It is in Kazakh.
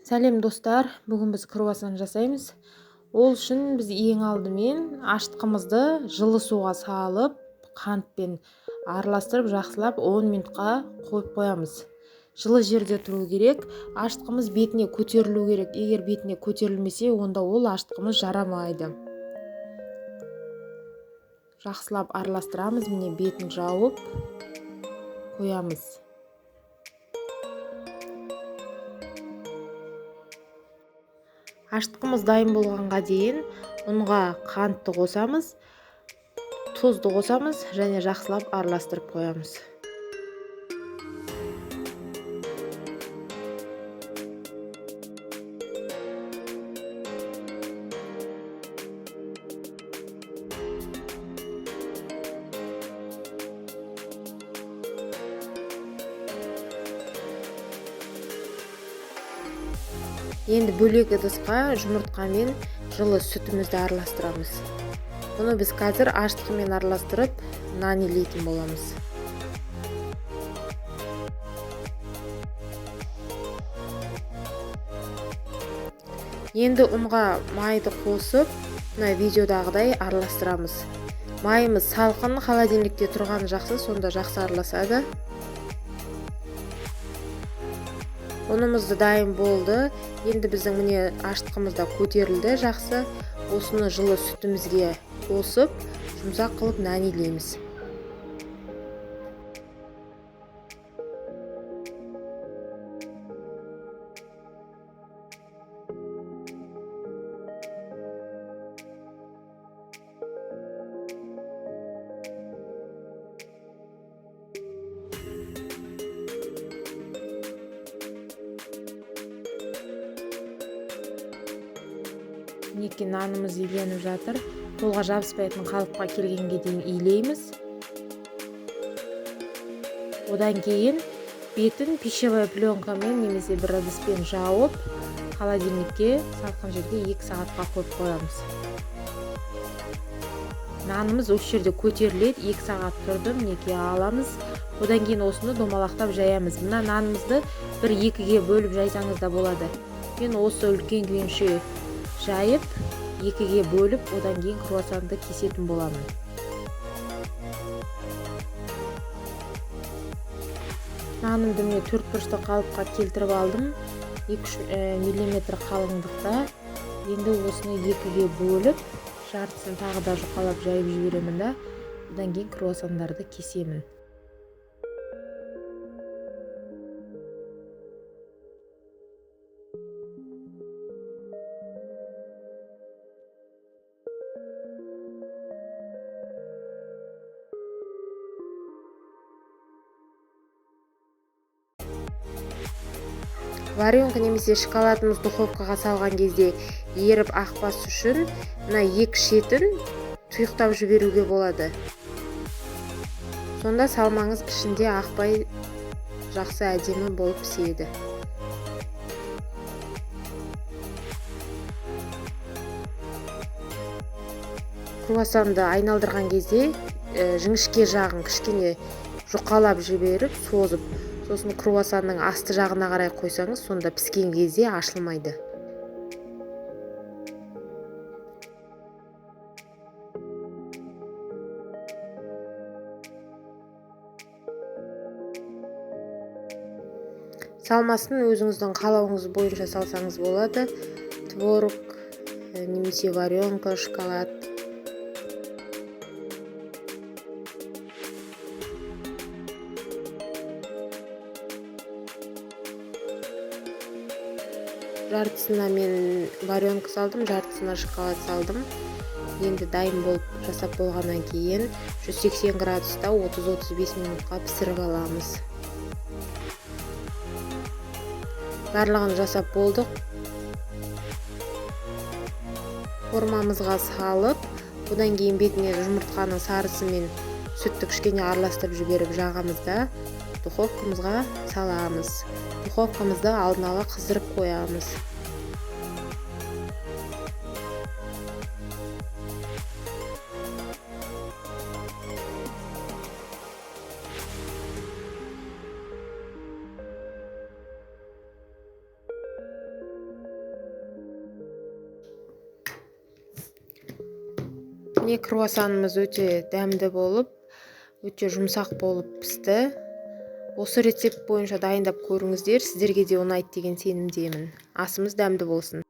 Сәлем, достар! Бүгін біз круассан жасаймыз. Ол үшін біз ең алдымен ашытқымызды жылы суға салып, қантпен араластырып, жақсылап 10 минутқа қойып қоямыз. Жылы жерде тұру керек. Ашытқымыз бетіне көтерілу керек. Егер бетіне көтерілмесе, онда ол ашытқымыз жарамайды. Жақсылап араластырамыз, міне, бетін жауып қоямыз. Ашытқымыз дайын болғанға дейін ұнға қантты қосамыз, тұзды қосамыз және жақсылап араластырып қоямыз. Енді бөлек ыдысқа жұмыртқа мен жылы сүтімізді араластырамыз. Бұны біз қазір ашытқымен араластырып, нан илейтін боламыз. Енді ұнға майды қосып, мына видеодағыдай араластырамыз. Майымыз салқын, холодильникте тұрғаны жақсы, сонда жақсы араласады. Ұнымыз да дайын болды. Енді біздің міне ашытқымыз да көтерілді жақсы. Осыны жылы сүтімізге қосып, жұмсақ қылып нан илейміз. Мінекей, нанымыз иленіп жатыр. Қолға жабыспайтын қалыпқа келгенге дейін илейміз. Одан кейін бетін пищевая пленкамен немесе бір ыдыспен жауып, холодильникке салқын жерге 2 сағатқа қойып қоямыз. Нанымыз осы жерде көтеріледі, 2 сағат тұрды, мінекей аламыз. Одан кейін осыны домалақтап жаямыз. Мына нанымызды бір екіге бөліп жайсаңыз да болады. Мен осы үлкен күйінше жайып, екіге бөліп, одан кейін круассанды кесетін боламын. Нанымды міне төрт бұрышты қалыпқа келтіріп алдым. 2-3 миллиметр қалыңдықта. Енді осыны екіге бөліп, жартысын тағы да жұқалап жайып жіберемін да, одан кейін круассандарды кесемін. Варенка немесе шоколадымыз духовкаға салған кезде еріп ақпас үшін мына екі шетін тұйықтап жіберуге болады. Сонда салмаңыз ішінде ақпай жақсы әдемі болып піседі. Круассанды айналдырған кезде жіңішке жағын кішкене жұқалап жіберіп, созып, сосын круассанның асты жағына қарай қойсаңыз, сонда піскен кезде ашылмайды. Салмасын өзіңіздің қалауыңыз бойынша салсаңыз болады. Творог немесе варенка, шоколад. Жартысына мен варенка салдым, жартысына шоколад салдым. Енді дайын болып жасап болғаннан кейін 180 градуста 30-35 минутқа пісіріп аламыз. Барлығын жасап болдық. Формамызға салып, одан кейін бетіне жұмыртқаның сарысы мен сүтті кішкене араластырып жіберіп жағамыз да духовкамызға саламыз. Духовкамызды алдын ала қыздырып қоямыз. Міне, круассанымыз өте дәмді болып, өте жұмсақ болып пісті. Осы рецепт бойынша дайындап көріңіздер, сіздерге де ұнайды деген сенімдемін. Асымыз дәмді болсын!